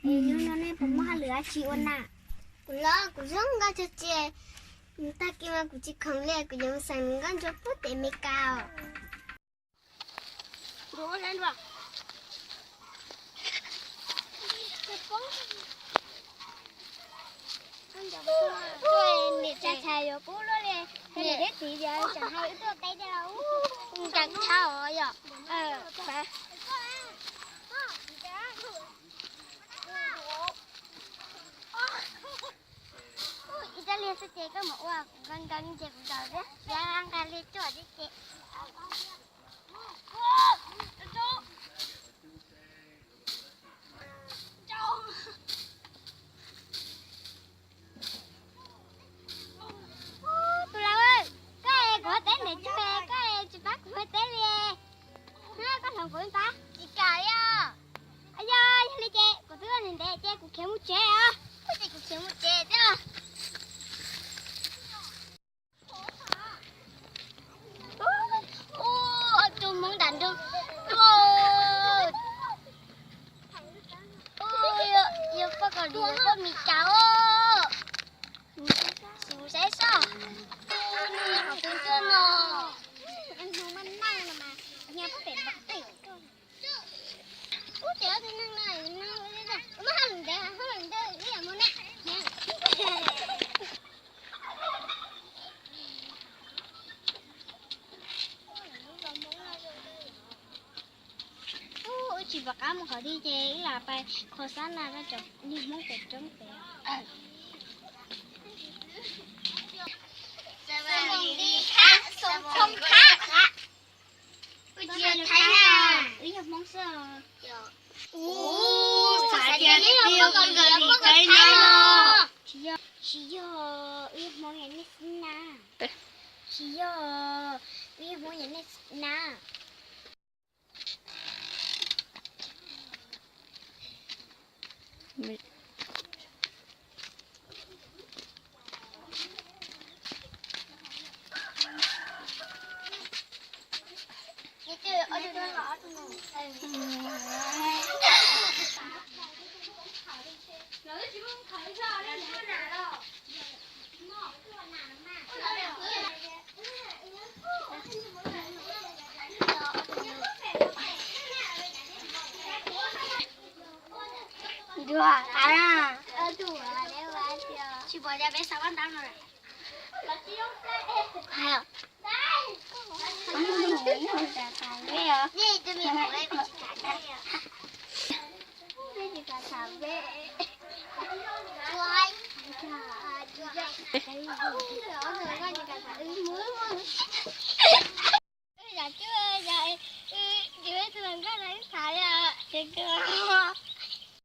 Hnub no nej puas muaj hauj lwm dab tsi ua na? Kuv los kuv zoo nkauj tso tse, tag kis mas kuv tsis khoom li, kuv yuav mus xeem nkauj ntsuab puag pem Meskas os. Niam tsa tshais yuav kub luaj li, niam thiab txiv tias tsam hais wb tuaj teb tiag los ntseem tshaj os yom. Ib rab liag xwb ces koj mam ua nqa nqa li ces kuv zaum thiab, nqa li cuaj xwb ces. Tus lau, koj es kuv ua teb ntev tsuag, koj es tsis pab kuv ua teb li. Koj hloov kuv pab tsis kam li os. Yog, yog li ces kuv twb ua ntev ntev ces kuv khiav mus tsev os. Ces kuv khiav mus tsev thiab. Ua tus hmoob nram nroog tuaj. Yog poj Kaus Lim, yog poj Mes Kas os. Sim mus saib soj. Nws qhov twg tuaj no? Ub, ces ob tug neeg no, muab hauj lwm ntev, hauj lwm ntev ib yam mus na. Wb tsis pom qab mus qhov twg ces wb lam pais kho xab na rau cov niag Hmoob pem roob pem. Wb tsis yog Thaib na, wb yog Hmoob xwb os. Ub, xav tias wb yog poj Kaus Lim, poj Kaus Lim Thaib no. Tsis yog, tsis yog, wb yog Hmoob yam nej xwb na. Tsis yog, wb yog Hmoob yam nej xwb na. Ntuag, tsis pom cas peb xav pab ntab no.